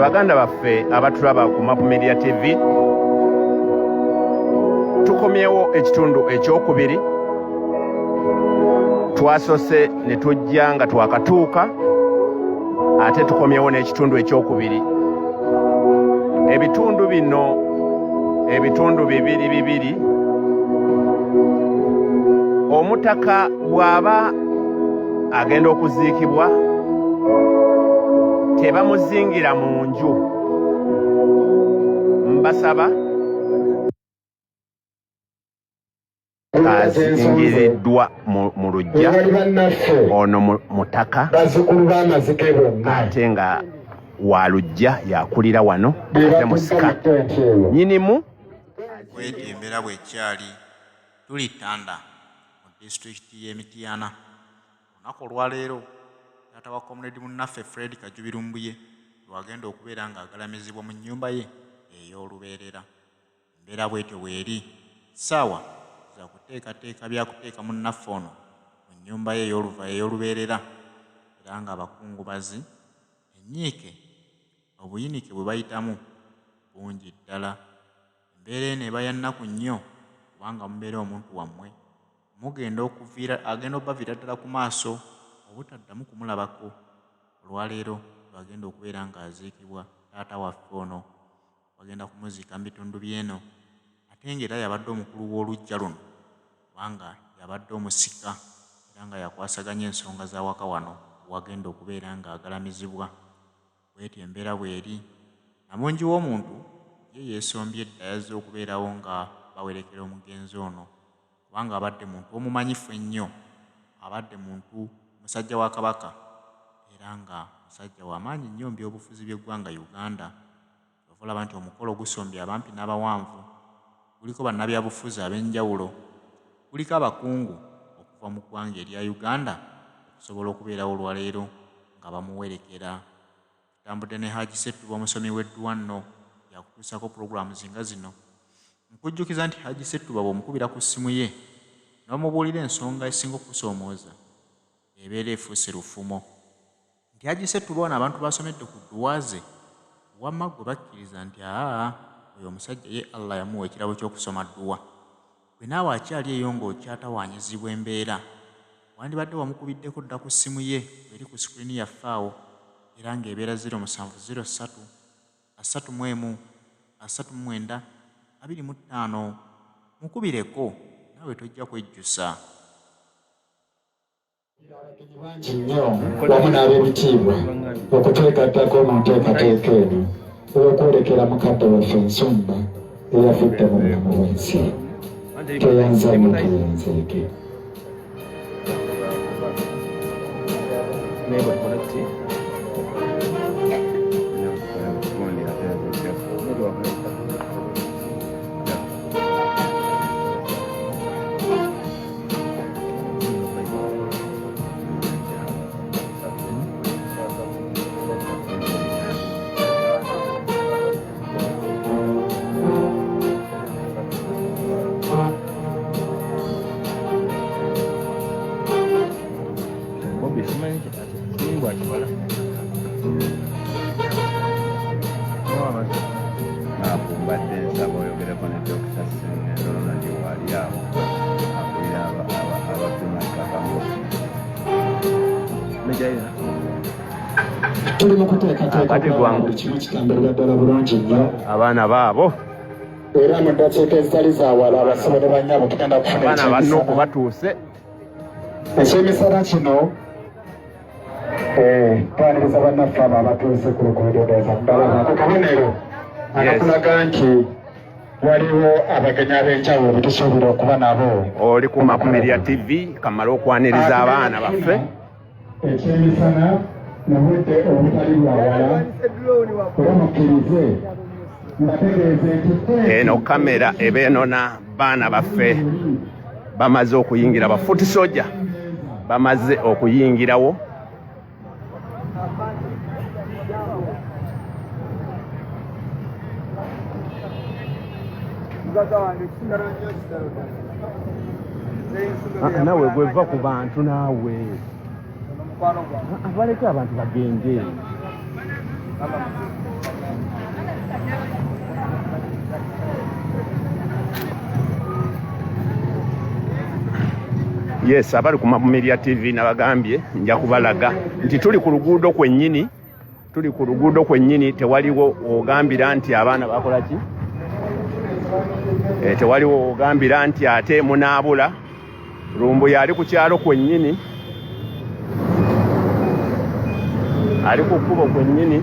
Baganda baffe abatulaba ku Map Media TV, tukomyewo ekitundu ekyokubiri. Twasose ne tujja nga twakatuuka, ate tukomyewo n'ekitundu ekyokubiri. Ebitundu bino ebitundu bibiri bibiri. Omutaka bw'aba agenda okuziikibwa tebamuzingira mu nju. Mbasaba azingiriddwa mu luggya ono mutaka ate nga wa luggya yakulira wano ate musika nyinimu. Bwetyo embeera bw'ekyali, tuli Ttanda mu disitulikiti y'e Mityana. Olunaku olwaleero taata wa Comrade munnaffe Fred Kajubi Lumbuye lw'agenda okubeera ng'agalamizibwa mu nnyumba ye ey'olubeerera. Embeera bw'etyo bw'eri, ssaawa za kuteekateeka bya kuteeka munnaffe ono mu nnyumba ye ey'olubeerera era ng'abakungubazi ennyiike obuyinike bwe bayitamu bungi ddala. Embeera eno eba ya nnaku nnyo kubanga mubeera omuntu wammwe mugenda okuviira agenda obaviira ddala ku maaso obutaddamu kumulabako. Olwaleero lw'agenda okubeera ng'aziikibwa taata waffe ono. Bagenda kumuziika mu bitundu by'eno ate ng'era y'abadde omukulu w'oluggya luno kubanga y'abadde omusika era nga yakwasaganya ensonga z'awaka wano wagenda okubeera ng'agalamizibwa. Bw'etyo embeera bw'eri. Namungi w'omuntu ye yeesombye dda yazze okubeerawo nga bawerekera omugenzi ono kubanga abadde muntu omumanyifu ennyo, abadde muntu musajja wa Kabaka era nga musajja wa maanyi nnyo mu byobufuzi by'eggwanga Uganda. Ky'ova olaba nti omukolo gusombye abampi n'abawanvu, guliko bannabyabufuzi ab'enjawulo, guliko abakungu okuva mu ggwanga erya Uganda okusobola okubeerawo olwaleero nga bamuwerekera. Tutambudde ne Haji Ssettuba omusomi w'edduwa nno yakutuusaako programs nga zino. Nkujjukiza nti Haji Ssettuba bw'omukubira ku ssimu ye n'omubuulira ensonga esinga okukusoomooza ebeera efuuse lufumo. Nti Haji Ssettuba ono abantu b'asomedde ku dduwa ze wamma ggwe bakkiriza nti aa oyo omusajja ye Allah yamuwa ekirabo ky'okusoma dduwa. Ggwe naawe akyali eyo ng'okyatawaanyizibwa embeera wandibadde wamukubiddeko dda ku ssimu ye eri ku screen yaffe awo era ng'ebeera ziro musanvu ziro ssatu asatu mu emu asatu mu mwenda abiri mu ttaano. Mukubireko naawe tojja kwejjusa. Abagenyi bangi nnyo wamu n'ab'ebitiibwa okutwegattako mu nteekateeka eno ey'okwolekera mukadde waffe ensumba eyavudde mu bulamu bw'ensi. Tweyanza nnyo tweyanzeeke. Mbadde nsaba oyogereko ne Dokita Ssengendo Ronald waali awo akulira abapima ettaka. Tuli mu kuteekateeka buli kimu kitambulira ddala bulungi nnyo. Abaana baabo era mu ddakiika ezitali za wala abasebo ne bannyabo tugenda kufuna abaana banno batuuse. Ekyemisana kino twaniriza bannaffe abo abatuuse ku luguudo ndowooza mubalaba ku kabonero akakulaga nti waliwo abagenyi ab'enjawulo betusuubira okuba nabo. Oli ku Makumirya TV kamale okwaniriza abaana baffe. Ekyemisana mu budde obutali bwawala era mukkirize mbategeeze nti eno kamera eba enona baana baffe bamaze okuyingira, ba foot soldier bamaze okuyingirawo. Nawe gweva ku bantu naawe baleke abantu bagende. Yes, abali ku Map Media TV nabagambye nja kubalaga nti tuli ku luguudo kwennyini, tuli ku luguudo kwennyini, tewaliwo ogambira nti abaana bakola ki, tewaliwo ogambira nti ate munaabula. Lumbuye ali ku kyalo kwennyini, ali ku kkubo kwennyini.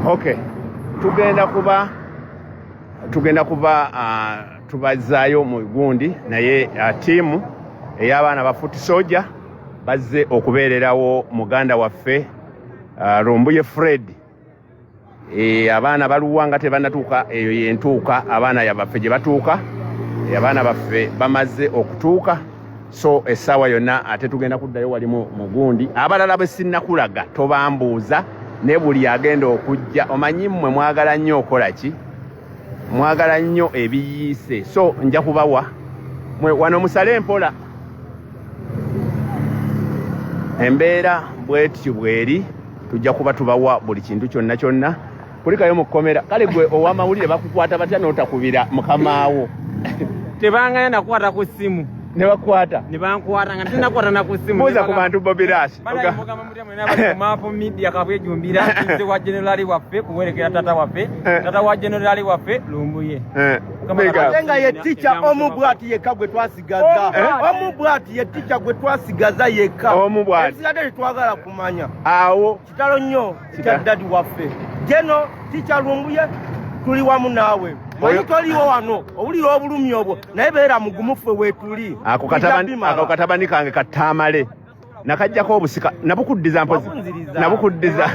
Okay, tugenda kuba tubazaayo mu gundi, naye tiimu ey'abaana ba foot soldier bazze okubeererawo muganda waffe Lumbuye Fred. Abaana baluwa nga tebannatuuka, eyo yentuuka abaana yabaffe gye batuuka. Abaana baffe bamaze okutuuka, so essaawa yonna ate tugenda kuddayo wali mu gundi. Abalala bwe sinnakulaga tobambuuza, ne buli agenda okujja omanyi mmwe mwagala nnyo okola ki, mwagala nnyo ebiyiise, so nja kubawa mwe wano musale mpola. Embeera bwetyo bweri, tujja kuba tubawa buli kintu kyonna kyonna. Kulikayo mu kkomera. Kale gwe ow'amawulire bakukwata batya n'otakubira mukamaawo? Tebanganya nakukwata ku ssimu. Ne bakukwata? Ne bankwata nga sinakwata na ku ssimu. Buuza ku bantu Bobby Rush. Mugamba mutya mwena abali ku Map Media kabwejumbira nze wa generali waffe kuwerekera tata waffe, tata wa generali waffe Lumbuye. Ate nga ye teacher omu bw'ati yekka gwe twasigaza. Omu bw'ati ye teacher gwe twasigaza yekka. Omu bw'ati. Ebisigadde tetwagala kumanya. Awo. Kitalo nnyo ekya dadi waffe. Geno teacher Lumbuye tuli wamu naawe. Manyi toliwo wano owulira obulumi obwo, naye beera mugumu ffe weetuli. Ako katabani kange katamale. Nakajjako obusika nabukuddiza mpozi nabukuddiza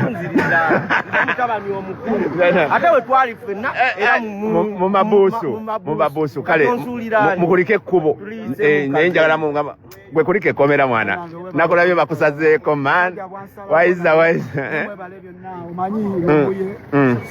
mutabani omukulu ate we twali ffenna era mu mabuusu, mu mabuusu. Kale mukulike ekkubo, naye njagala mungamba gwe kulika ekkomera mwana, nakulabye bakusazeeko man, wayiza wayiza. Omanyi Lumbuye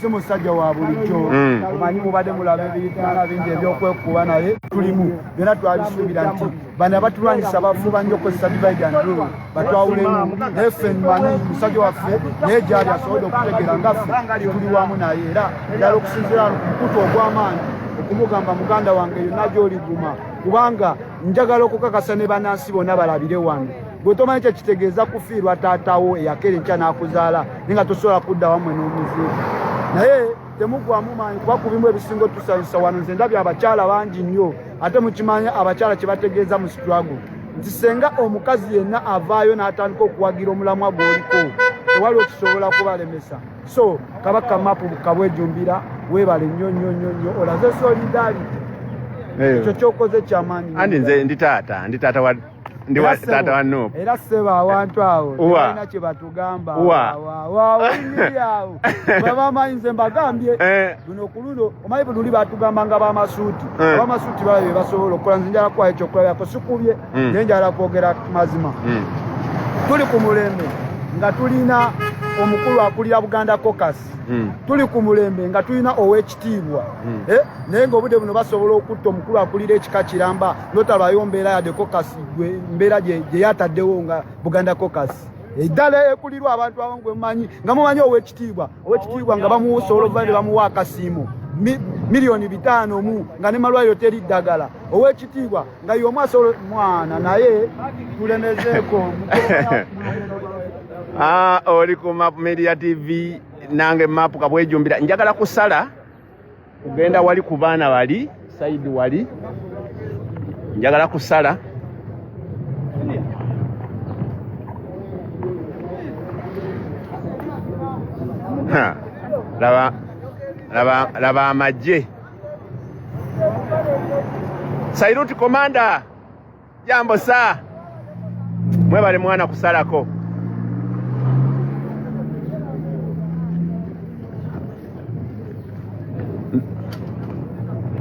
si musajja wa bulijjo, omanyi mubadde mulaba ebitaana bingi ebyokwekuba, naye tulimu byonna twabisuubira nti bano abatulwanyisa bafuba nnyo okukozesa divide and rule batwawulemu, naye ffe mmanyi musajja waffe naye gyali asobodde okutegeera nga ffe tuli wamu naye, era ddala okusinziira ku mukutu ogw'amaanyi okumugamba muganda wange yonna gy'oliguma, kubanga njagala okukakasa ne bannansi bonna balabire wano. Gwe tomanyi kyekitegeeza kufiirwa taatawo eyakera enkya n'akuzaala, naye nga tosobola kudda wammwe n'omuziika. Naye temugwamu maanyi, kuba ku bimu ebisinga otusanyusa wano nze ndabye abakyala bangi nnyo, ate mukimanyi abakyala kye bategeeza mu struggle nti senga omukazi yenna avaayo n'atandika okuwagira omulamwa gw'oliko tewaliwo kisobola kubalemesa. So Kabaka Mapu Kabwejumbira weebale nnyo nnyo nnyo nnyo, olaze solidarity, ekyo kyokoze kyamaanyi. Andi nze ndi taata, ndi taata wa ndi wa taata wa Nup. Era ssebo awantu awo tebalina kye batugamba awo babamanyi, nze mbagambye luno ku luno omanyi luli batugambanga bamasuuti, abamasuuti bala bye basobola okukola. Nze njala kuwayo ekyokulabirako, sikubye, naye njala kwogera mazima. Tuli ku mulembe nga tulina omukulu akulira Buganda Caucus, tuli ku mulembe nga tulina ow'ekitiibwa, naye ng'obudde buno basobola okutta omukulu akulira ekika kiramba notalwayo mbeera yadde caucus mbeera gye yataddewo nga Buganda Caucus eddala ekulirwa abantu abamu gwe mumanyi nga mumanyi ow'ekitiibwa, ow'ekitiibwa nga bamuwosobola okuva ne bamuwa akasiimo 5 miliyoni mu nga ne malwaliro teri ddagala, ow'ekitiibwa nga y'omu asobola mwana, naye tulemezeeko. Oli ku Map Media TV nange Map Kabwejumbira. Njagala kusala kugenda wali ku baana bali side wali, njagala kusala. Ha, laba laba laba amagye. Salute commander. Jambo sir. Mwebale mwana kusalako.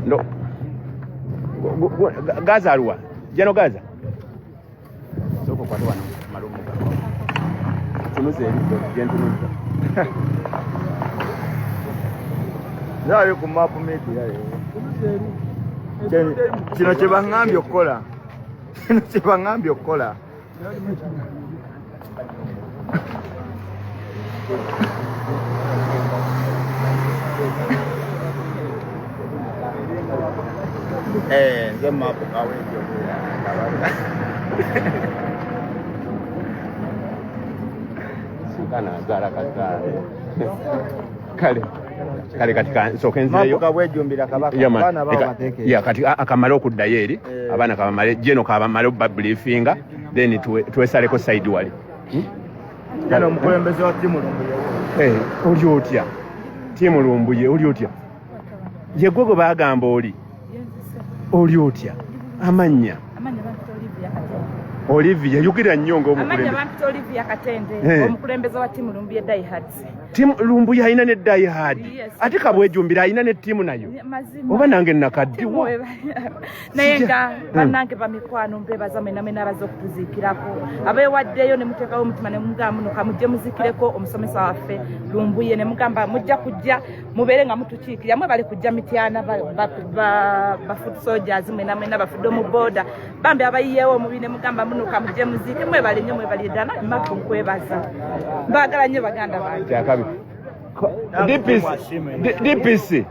No. Gaza aluwa? Jeno Gaza. Soko kwa wano malumu. Tunuze eri gye ntunuza. Nali ku Map Media yo. Kino kye baŋŋambye okukola. Kino kye baŋŋambye okukola. Eh, nze Map kawejo. Kana azaala kazaale. Kale. Kale kati nsooke nzireyo. Map kabwejumbira kabaka. Yeah, man. Abaana bawo bateeke. Yeah, kati akamale okuddayo eri Eh. abaana kabamale jeno kabamale obabriefinga then twesaleko side wali. Jeno omukulembeze wa ttiimu Lumbuye. Eh, oli otya? Ttiimu Lumbuye oli otya? Ye gwe gwe baagamba oli oli otya? Amannya? Amannya bampita Olivia Katende. Olivia, yogera nnyo Amannya ng'omukulembeze. bampita Olivia Katende, Eh. omukulembeze wa ttiimu Lumbuye Diehards. Ttiimu Lumbuye alina ne Die Hard. Yes. Ate Kabwejumbira alina ne ttiimu nayo. Mazima. Oba nange nakaddiwa. Naye nga bannange bamikwano, mbebaza mwena mwena abaza okutuziikirako, abeewaddeyo ne muteekawo omutima ne mugamba muno kamujje muzikireko omusomesa waffe Lumbuye, ne mugamba mujja kujja mubeere nga mutukiikirira. Mwebale kujja Mityana, ba foot soldiers mwena mwena bafudde omu boda, bambi abayiyeewo omubi ne mugamba muno kamujje muziike. Mwebale nnyo, mwebale ddala. Mapu nkwebaza, mbaagala nnyo baganda bange. Kyakabi. DPC, DPC,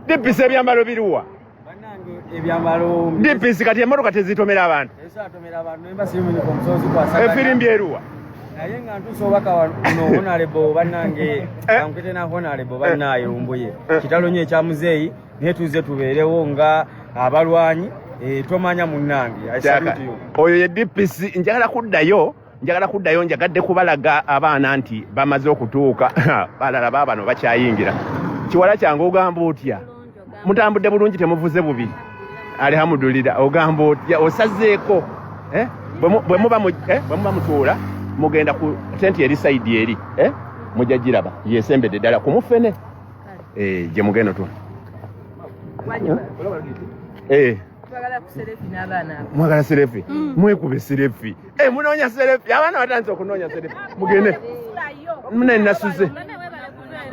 DPC, ebyambalo biruwa? Ebyambalo. DPC, kati emmotoka tezitomera abantu. Esatomera abantu emba siri uniform so zikwasaganya. Efirimbi eruwa? Naye nga ntuusa obubaka buno, honorable bannange, bankwete na honorable bannaye Lumbuye, kitalo nnyo ekya muzeeyi, naye tuze tubeerewo nga abalwanyi. Tomanya munnange, I salute you. Oyo ye DPC. Njagala kuddayo, njagala kuddayo, njagadde kubalaga abaana nti bamaze okutuuka. Balala baabano bakyayingira. Kiwala kyange, ogamba otya? Mutambudde bulungi? Temuvuze bubi? Alihamudulira. Ogamba otya? Osazeeko? Eh? Bwe muba mutuula, mugenda ku tenti eri side eri, eh? Mujja giraba yesembedde ddala ku mufene, gye mugenda otula. Twagala ku selfie n'abaana abo. Mwagala selfie? Mwekube selfie. Munoonya selfie, abaana batandise okunoonya selfie. Mugende mune, nasuze.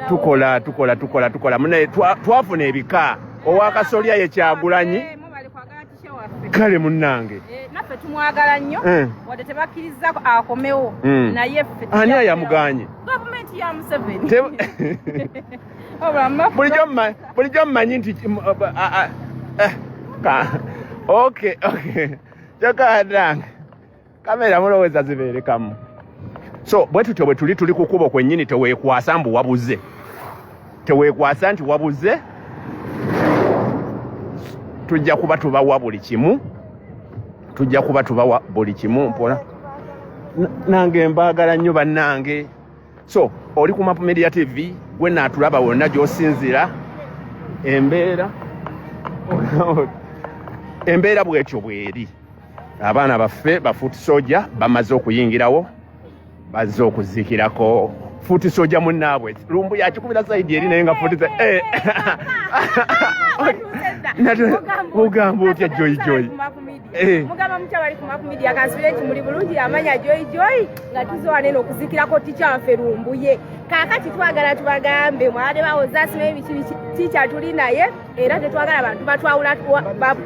Tukola, tukola, tukola, tukola mune. Twafuna ebika. Owakasolya ye Kyagulanyi. Mwebale kwagala teacher waffe. Kale munnange. Naffe tumwagala nnyo, wadde tebakkiriza akomewo, naye ffe Ani ayamuganye? Gavumenti ya Museveni. Wabula Bulijjo mmanyi nti okay, kyokkadange kamera mulowooza zibeerekamu. So bwe tutyo bwe tuli, tuli ku kkubo kwennyini. Teweekwasa mbu wabuze, teweekwasa nti wabuze. Tujja kuba tubawa buli kimu, tujja kuba tubawa buli kimu mpola. Nange mbaagala nnyo bannange. So oli ku Map Media TV, gwe naatulaba wonna gy'osinzira. Embeera bwetyo bweri. Abaana baffe ba foot soldier bamaze okuyingirawo, bazze okuziikirako foot soldier munnaabwe Lumbuye. Akikubira side eri, naye nga foot. Ogamba otya, Joy Joy? Mugamba mutya bali ku Map Media? Kansubire nti muli bulungi. Amanya Joy Joy, nga tuze wanene okuzikirako teacher waffe Lumbuye. Kaakati twagala tubagambe, mwabadde bawoza simanyi biki biki, teacher tuli naye, era tetwagala bantu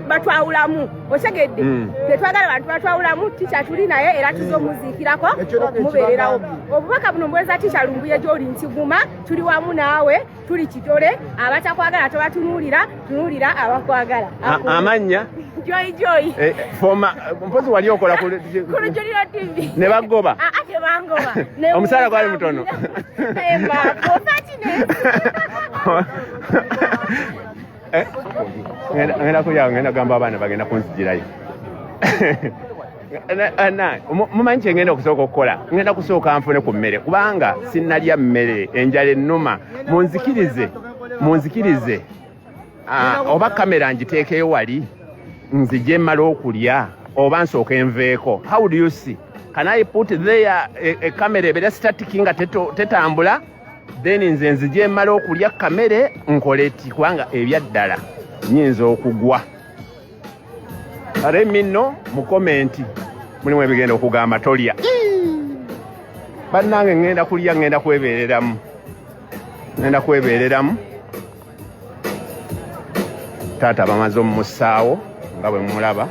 batwawulamu, otegedde? Tetwagala bantu batwawulamu. Teacher tuli naye, era tuze omuziikirako, okumubeererawo. Obubaka buno mbweza teacher Lumbuye gy'oli nti guma, tuli wamu naawe, tuli kitole. Abatakwagala tobatunuulira, tunuulira abakwagala. Amannya? Joy Joy. Former mpozi wali okola ku Ku Lujuliro TV. Ne bagoba? Aa, tebangoba. Omusaala gwali mutono. Naye Eh, ngenda kulya, ngenda gamba abaana bagenda kunzigirayo. Mumanyi kyengenda okusooka okukola? Ngenda kusooka nfune ku mmere, kubanga sinnalya mmere, enjala ennuma. Munzikirize, munzikirize. Oba kamera ngiteekeyo wali nzije mmale okulya, oba nsooka enveeko? How do you see? Can I put there ekamera ebeera static nga tetambula, then nze nzije mmala okulya kamere nkole ti, kubanga ebyaddala nyinza okugwa. Let me know mu comment mulimu ebigenda okugamba tolya. Bannange, ŋŋenda kulya, ŋŋenda kwebeereramu, ŋŋenda kwebeereramu. Taata bamaze omumusaawo nga bwe mumulaba.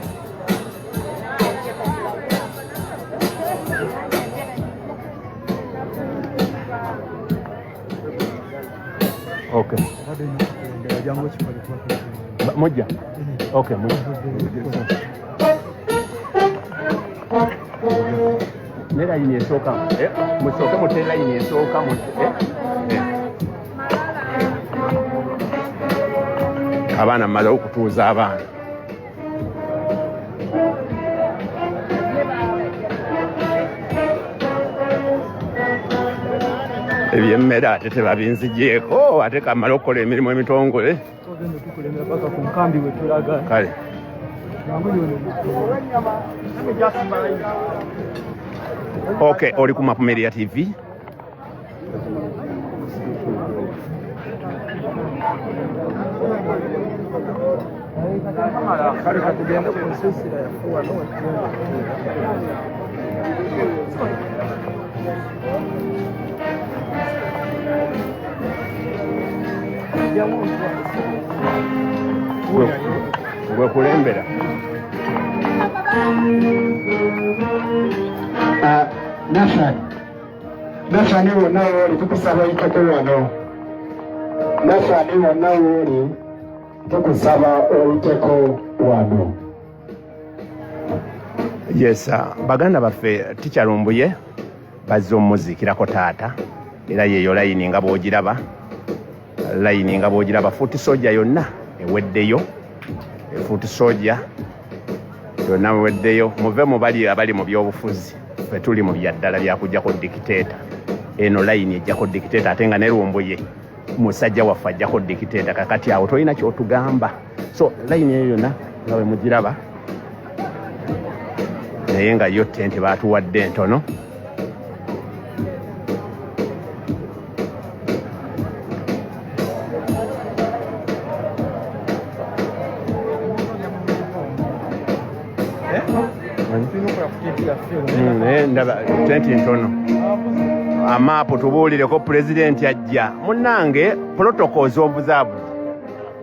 Okay. Mujja. Okay, mujja. Ne layini esooka, musooke mute layini esooka mute. Abaana mmaze okutuuza abaana. Ebyemmere ate tebabinzigyeko, ate kamale okukola emirimu emitongole. Tugenda tukulembera paka ku nkambi we tulaga. Kale. Jangu yono. Okay, oli ku Map Media TV. Kale katugende ku nsiisira yaffe wano wetugenda. Gwe kulembera. Ah, Nathan, Nathan wonna wooli, tukusaba oyiteko wano. Nathan wonna wooli, tukusaba oyiteko wano. Yes, baganda baffe, Teacher Lumbuye bazze omumuziikirako taata, era yeeyo layini nga bw'ogiraba, layini nga bw'ogiraba. Foot soldier yonna eweddeyo, foot soldier yonna eweddeyo. Muve mu bali abali mu byobufuzi, ffe tuli mu byaddala byakujjako dictator. Eno layini ejjako dictator, ate nga ne Lumbuye musajja waffe ajjako dictator. Kakati awo tolina kyotugamba. So layini eyo yonna nga bwe mugiraba, naye nga yo tenti baatuwadde entono. Naye ndaba tenti ntono. Amaapu tubuulireko, pulezidenti ajja. Munnange, protocols observed.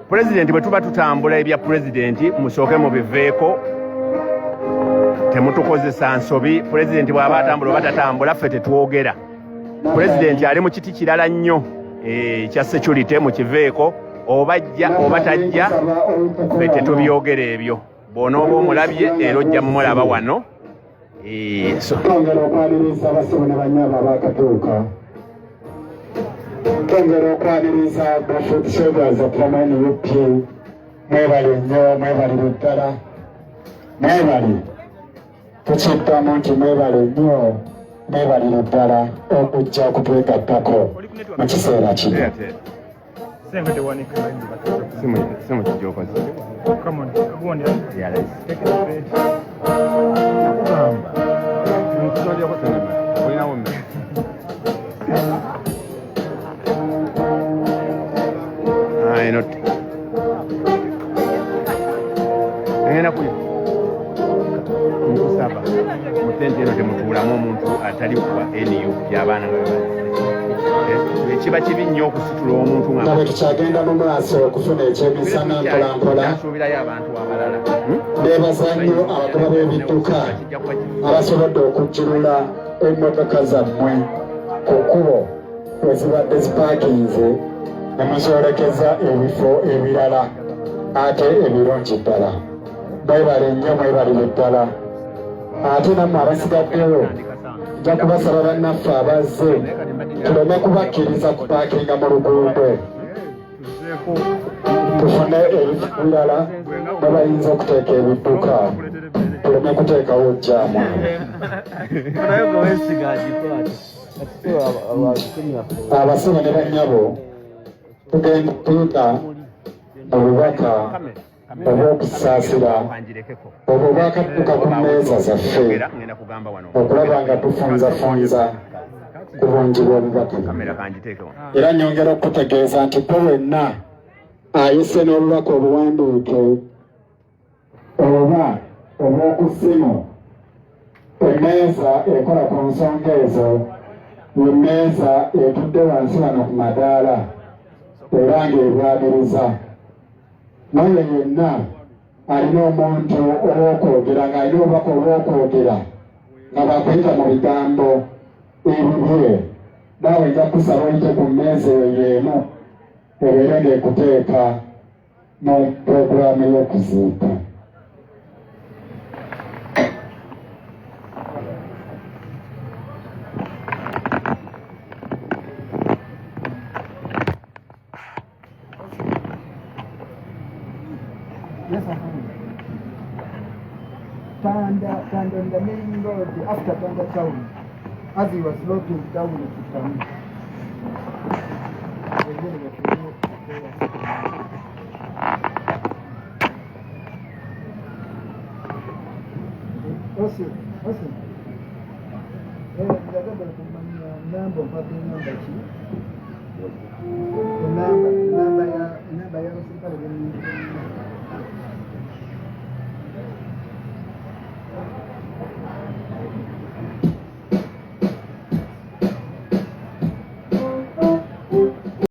Pulezidenti bwe tuba tutambula, ebya pulezidenti musooke mubiveeko, temutukozesa nsobi. Pulezidenti bw'aba atambula oba tatambula, ffe tetwogera. Pulezidenti ali mu kiti kirala nnyo ekya security, mukiveeko. Oba ajja oba tajja, ffe tetubyogera ebyo. Bw'onooba omulabye era ojja mumulaba wano. Twongera okwaniriza abasibo ne bannyabo abakatuuka. Twongera okwaniriza ba foot soldiers okuva mu NUP. Mwebale nnyo, mwebalire ddala, mwebale. Tukiddamu nti mwebale nnyo, mwebalire ddala okujja okutwegattako mu kiseera kino. Airtel. Simu kijokoze. Yeah, nakugamba nkusolyako sente, olinawo mmeka? Ah, eno ngenda kuya. Nkusaba, mu tenti eno temutuulamu omuntu atali wa NUP. Abaana nga bwe ekiba kibi nnyo okusitula omuntu nga Nga bwe tukyagenda mu maaso okufuna ekyemisana mpolampola, nsuubirayo abantu abalala. Beebaza nnyo abagoba b'ebidduka Kijja kuba kizibu. abasobodde okujjulula emmotoka zammwe ku kkubo we zibadde zipaakinze ne muzoolekeza ebifo ebirala ate ebirungi ddala. Mwebale nnyo, mwebalire ddala. Ate nammwe abasigaddewo, nja kubasaba bannaffe abazze tuleme kubakkiriza kupaakinga mu luguudo, tufune ebifo birala mwe bayinza okuteeka ebidduka, tuleme kuteekawo jam. Naye gwe weesiga agikwata. Kati so Abasibo ne bannyabo, tugenda kuyita mu bubaka. obw'okusaasira obwo bwakatuuka ku mmeeza zaffe okulaba nga tufunzafunza ku bungi bw'obubaka. Era nyongera okukutegeeza nti gwe wenna ayise n'obubaka obuwandiike oba obw'oku ssimu, emmeeza ekola ku nsonga ezo emmeeza etudde wansi wano ku madaala era ng'erwaniriza n'oyo yenna alina omuntu ow'okwogera ng'alina obubaka obw'okwogera nga bwakuyita mu bigambo ebibye, naawe nja kusaba oyite ku mmeeza eyo y'emu ebeere ng'ekuteeka mu pulogulaamu y'okuziika. Yes, Tanda, Tanda on the main road after Tanda town, as he was sloping down to town. Osi, osi. Njagala kumanya namba ompadde namba ki? Enamba, enamba ya enamba y'abasirikale b'ennyingi.